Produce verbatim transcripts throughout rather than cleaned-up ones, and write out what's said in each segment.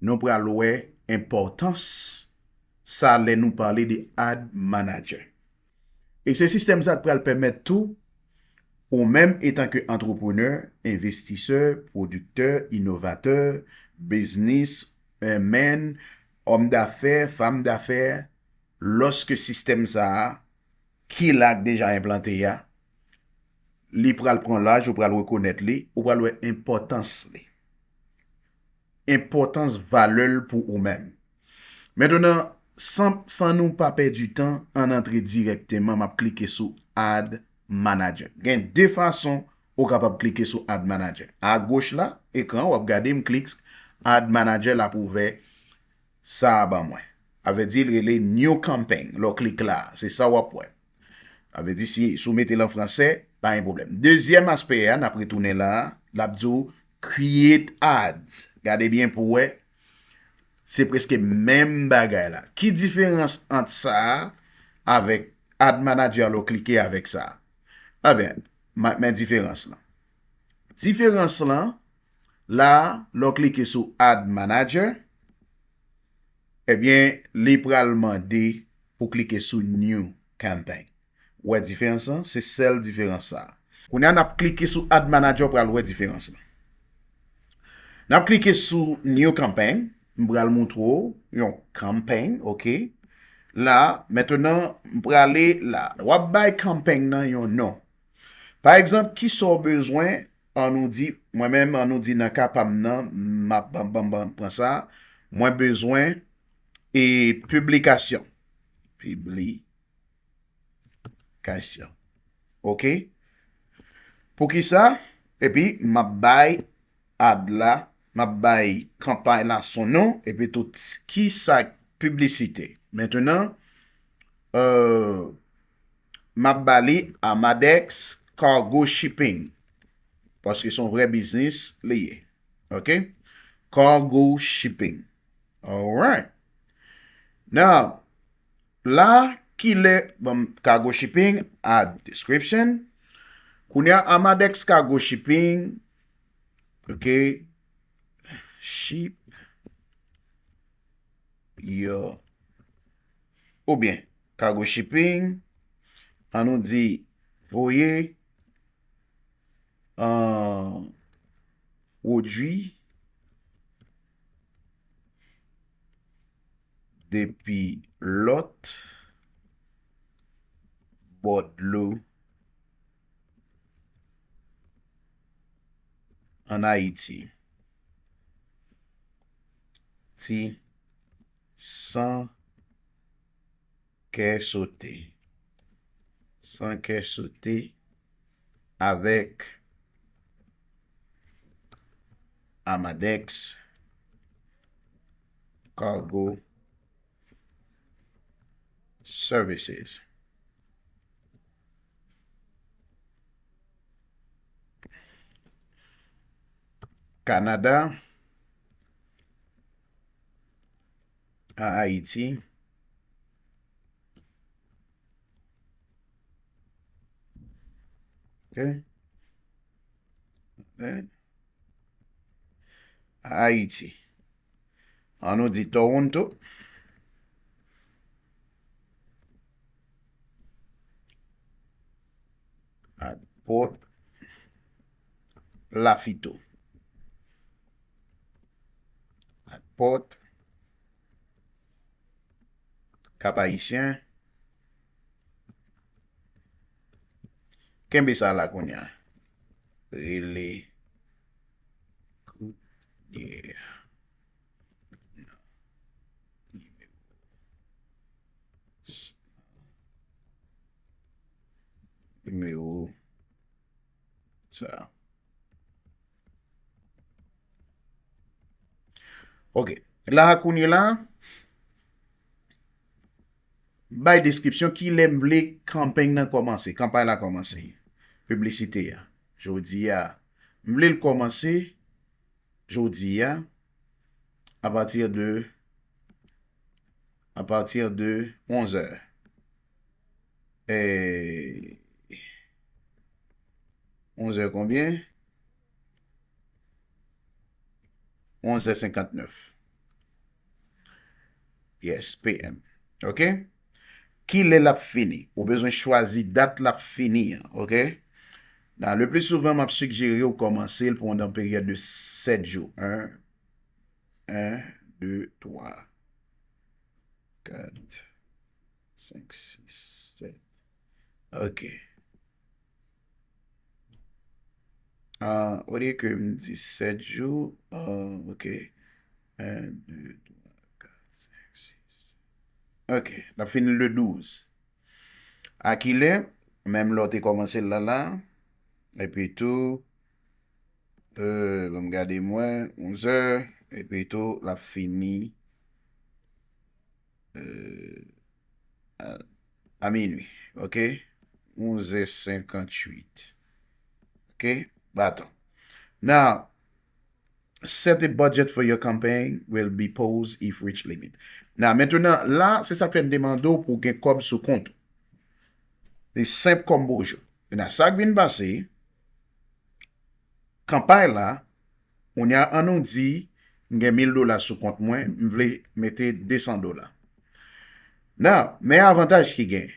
Nou pral wè enpòtans sa lè nou pale de Ad Manager. E se sistèm sa k pral pèmèt tou, ou menm etanke antreprenè, envestisè, pwodiktè, inovatè, biznis, eh, man, òm dafè, fanm dafè, lòske sistèm sa a, ki la k deja enplante a, li pral pran laj, ou pral rekonèt li, ou pral wè enpòtans li. Enpòtans valè l pou ou menm. Mentnan, san, san nou pa pèdi tan, ann antre dirèkteman, m ap klike sou Ad Manager. Gen de fason ou kapab klike sou Ad Manager. Agoch la, ekran, w ap gade m klik Ad Manager, l ap ouvè sa a ban mwen. Sa vle di, l rele New Campaign. Lè w klik la, se sa w ap wè. Sa vle di, si, si w mete l an fransè, pa gen pwoblèm. Dezyèm aspè a, n ap retounen la, l ap di w Create Ads. Gade byen pou w wè, se prèske menm bagay la. Ki diferans ant sa a avèk Ad Manager lè w klike avèk sa a? Ebyen, m ap men diferans lan. Diferans lan, la, lè w klike sou Ad Manager, ebyen, li pral mande pou klike sou New Campaign. Ou wè diferans lan? Se sèl diferans sa a. Kounye a, n ap klike sou Ad Manager, w pral wè diferans lan. N ap klike sou New Campaign. M pral montre w yon campaign, oke? La, mentnan, m prale la. W ap bay campaign nan yon non. Pa egzanp, kisa w bezwen? Ann nou di, mwen menm, ann nou di nan ka pa m nan, m ap ban, ban, ban, pran sa. Mwen bezwen, e, piblikasyon. Piblikasyon. Oke? Poukisa? Epi, m ap bay ad la, m ap bay kanpay la son non, epi tou ki sa k piblisite. Mentnan, euh, m ap ba li Amadex Cargo Shipping. Paske se yon vrè biznis li ye. Oke? Cargo Shipping. Alright. Now, la, kilè, bon, Cargo Shipping, add description. Kounye a, Amadex Cargo Shipping, oke, ship your, oubyen, Cargo Shipping, ann nou di, voye, euh, pwodui depi lòt bò dlo ann Ayiti. Ti san kè sote. San kè sote avèk Amadex Cargo Services. Kanada a Ayiti. Ok. Ok. Ayiti. Ann nou di Toronto. Ak Port Lafito. Ak Port Cap Haïtien. Kenbe sa la kounye a. Rele kounye a. Nimewo sa. Ok. La, kounye la, bay deskripsyon kilè m vle kanpay nan kòmanse, kanpay la kòmanse. Piblisite a. Jodi a, m vle l kòmanse jodi a, à partir de, à partir de onze heures. Et onze heures combien? Onze heures cinquante-neuf. Yes, P M. Ok? Kilè l ap fini? Ou bezwen chwazi dat l ap fini an, ok? Nan, le pli souvan, m ap sigjere w kòmanse l pandan yon peryòd de sèt jou. En, en, de, twa, kat, senk, sis, sèt. Ok. Ah, olye ke m di sèt jou, ah, ok. En, de, twa, kat, senk, sis, sèt. Ok, n ap fini le douz. A kilè? Menm lè w te kòmanse l la, la. Epi tou, euh, ban m gade mwen, onzè, epi tou, l ap fini, euh, a, a minui, ok? Onzè senkanntuit. Ok? Baton. Now, set a budget for your campaign will be paused if reach limit. Nan, mentnan, la, se sa k fè m te mande w pou w gen kòb sou kont ou. Li senp kòm bonjou. Mentnan, sa k vin pase, kanpay la, kounye a, an nou di, m gen mil dola sou kont mwen, m vle mete desan dola. Nan, men avantaj ki gen.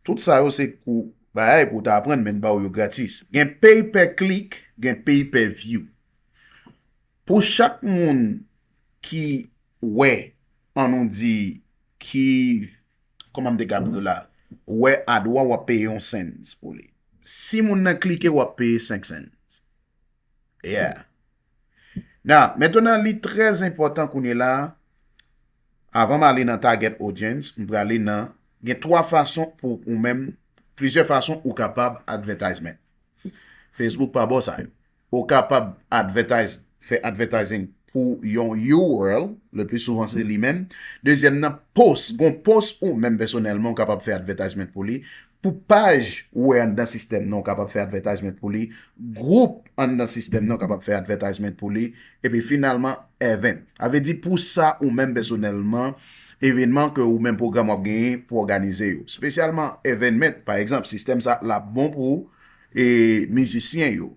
Tout sa yo se kou bagay pou w ta aprann, men m ba w yo gratis. Gen pay per click, gen pay per view. Pou chak moun ki wè, an nou di, ki, kòman m te ka di w la, wè ad ou a, w ap peye yon cents pou li. Si moun nan klike, w ap peye senk cents. Yeah. Now, mentnan, li trè enpòtan kounye la, avan m ale nan target audience, m prale nan, gen twa fason pou ou menm, plizyè fason ou kapab advertisement. Facebook pa ba w sa yo. Ou kapab advertise, fè advertising pou yon U R L, le pli souvan se li menm. Dezyèm nan, post, gon post ou menm pèsonèlman ou kapab fè advertisement pou li. Pou paj ou wè anndan sistèm nan, ou kapab fè advertisement pou li. Gwoup anndan sistèm nan, ou kapab fè advertisement pou li. Epi finalman, event. A vle di pou sa ou menm pèsonèlman, evènman ke ou menm pwogram w ap genyen pou òganize yo. Espesyalman evènman, pa egzanp, sistèm sa l ap bon pou e, mizisyen yo.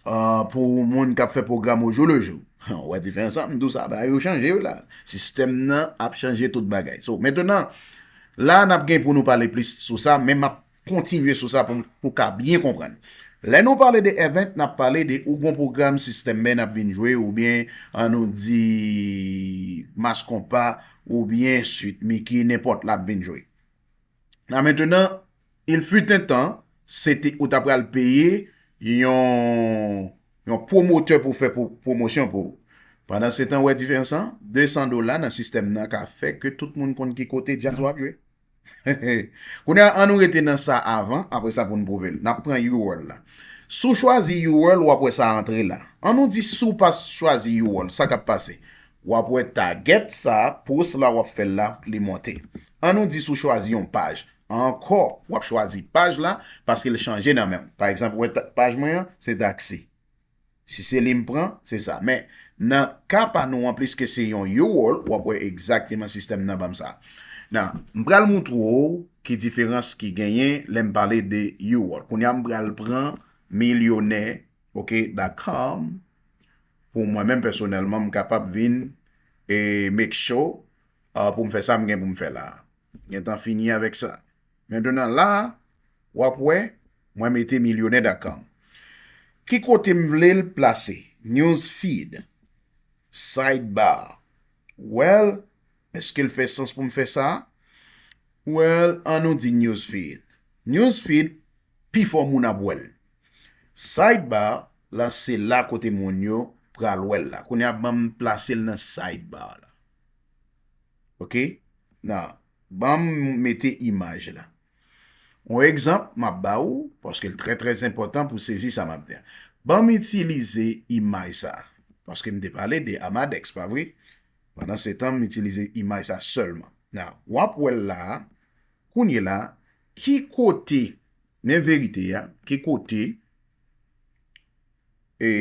Ah, pou moun k ap fè pwogram au jour le jour. Ou wè diferans lan? M di w sa, bagay yo chanje wi la. Sistèm nan ap chanje tout bagay. So, mentnan, la n ap gen pou nou pale plis sou sa, men m ap kontinye sou sa pou, pou ka byen konprann. Lè nou pale de event, n ap pale de ou gon pwogram System Band ap vin jwe, oubyen, an nou di, Mass Konpa, oubyen Sweet Micky, nenpòt la ap vin jwe. Nan mentnan, il fut un temps, se te, ou ta pral peye yon, yon pwomotè pou fè pwo-, pwomosyon pou ou. Pandan se tan, ou wè diferans lan? Desan dola nan sistèm nan ka fè ke tout moun konn ki kote djaz w ap jwe. Kounye a, an nou rete nan sa avan, apre sa pou n pwouve l. N ap pran U R L la. Si w chwazi U R L, w ap wè sa antre la. An nou di si w pa chwazi U R L, sa k ap pase? W ap wè target sa, post la w ap fè l la, li monte. An nou di si w chwazi yon paj. Ankò, w ap chwazi paj la, paske l chanje nan men w. Pa egzanp, w wè ta-, paj mwen an, se taksi. Si se li m pran, se sa. Men, nan ka pa nou an, pliske se yon U R L, w ap wè egzakteman sistèm nan ban m sa. Nan, m pral moutre w ki diferans ki genyen lè m pale de U R L. Kounye a, m pral pran milyonè, ok, dot com, pou mwen menm pèsonèlman, m kapab vin e make sure, ah, pou m fè sa m gen pou m fè la. Gentan fini avèk sa. Mentnan la, w ap wè, mwen mete milyonè dot com. Ki kote m vle l plase? News feed. Sidebar. Well, èske l fè sans pou m fè sa? Well, an nou di news feed. News feed, pifò moun ap wè l. Sidebar, la se la kote moun yo pral wè l la. Kounye a, ban m plase l nan sidebar la. Ok? Nan, ban m mete imaj la. Yon egzanp, m ap ba ou, paske l trè, trè enpòtan pou sezi sa m ap di a. Ban m itilize imaj sa, paske m te pale de Amadex, pa vre? Pandan se tan, m itilize imaj sa sèlman. Nan, w ap wè l la, kounye la, ki kote, men verite a, ki kote, e,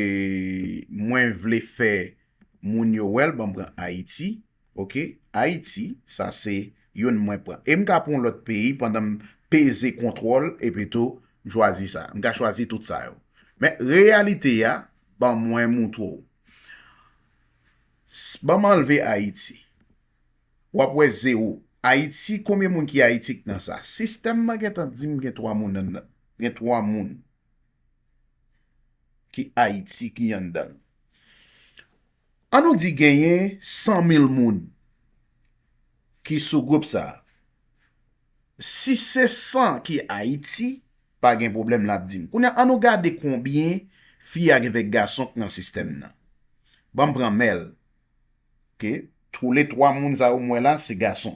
mwen vle fè moun yo wè l, ban m pran Ayiti, ok? Ayiti, sa se youn mwen pran. E m ka pran yon lòt peyi pandan m peze kontwòl epi tou m chwazi sa. M ka chwazi tout sa yo. Men reyalite a, ban mwen moutre w. S-, ban m anlve Ayiti. w ap wè zewo. Ayiti, konbyen moun ki Ayiti k nan sa? Sistèm nan gentan di m gen twa moun anndan. Gen twa moun ki Ayiti ki anndan. An nou di genyen san mil moun ki sou gwoup sa a. Si se san ki Ayiti, pa gen pwoblèm, l ap di m. Kounye a, an nou gade konbyen fi ak avèk gason k nan sistèm nan. Ban m pran mèl. Oke? Toulètwa moun sa yo m wè la, se gason.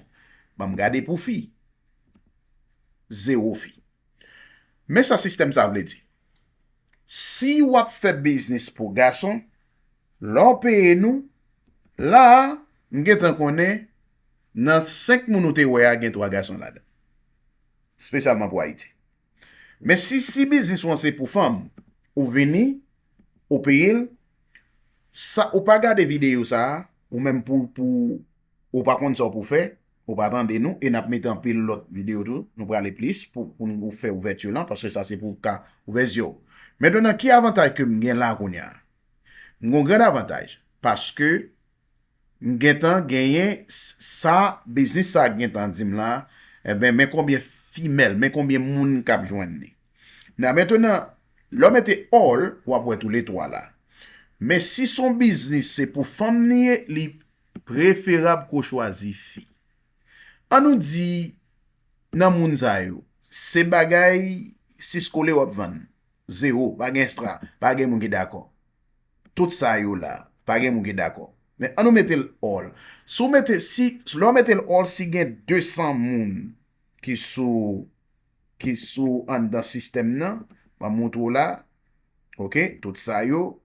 Ban m gade pou fi. Zewo fi. Men sa sistèm sa vle di. Si w ap fè biznis pou gason, lè w peye nou, la a, m gentan konnen nan senk moun ou te wè a, gen twa gason ladan. Espesyalman pou Ayiti. Men si, si biznis ou an se pou fanm, ou vini, ou peye l, sa, ou pa gade videyo sa a, ou menm pou, pou, ou pa konn sa w pou fè, ou pa tande nou, e n ap mete anpil lòt videyo tou, nou prale plis pou, pou nou fè ouvèti lan, paske sa se pou ka ouvè zye w. Mentnan, ki avantaj ke m gen la kounye a? M gen yon gran avantaj, paske m gentan genyen s-, sa, biznis sa gentan di m la, enben, men konbyen female, men konbyen moun k ap jwenn li. Nan, mentnan, lè w mete all, w ap wè toulètwa la. Men si se yon biznis, se pou fanm li ye, li preferab ke w chwazi fi. An nou di, nan moun sa yo, se bagay sis kole w ap vann. Zewo, pa gen ekstra, pa gen moun ki dakò. Tout sa yo la, pa gen moun ki dakò. Men an nou mete l all. Si w mete, si, lè w mete l all, si gen de san moun ki sou, ki sou anndan sistèm nan, m ap montre w la. Oke, tout sa yo.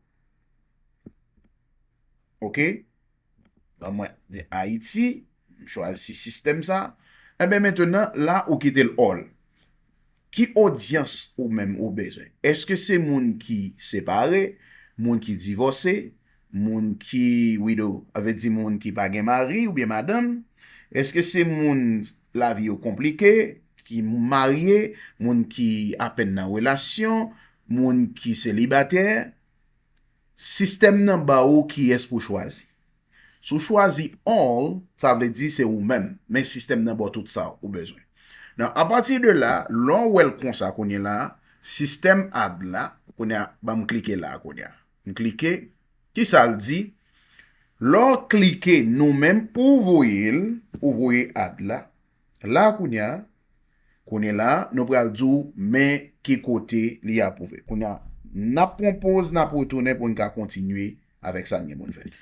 Oke? Ban mwen di Ayiti, m chwazi sistèm sa. Enben, mentnan, la, ou kite l all. Ki odyans ou menm ou bezwen? Èske se moun ki separe, moun ki divòse, moun ki widow, sa vle di moun ki pa gen mari oubyen madanm? Èske se moun lavi yo konplike, ki marye, moun ki apèn nan relasyon, moun ki selibatè? Sistèm nan ba ou kiyès pou chwazi. Si w chwazi all, sa vle di se ou menm, men sistèm nan ba w tout sa ou bezwen. Nan, apati de la, lè w wè l konsa kounye la, sistèm add la, kounye a, ban m klike la kounye a. M klike, kisa l di? Lè w klike nou menm, ou voye l, ou voye add la. La kounye a, kounye la, nou pral di w, men ki kote li apwouve. Kounye a, n ap pran poz, n ap retounen pou n ka kontinye avèk sa n gen pou n fè.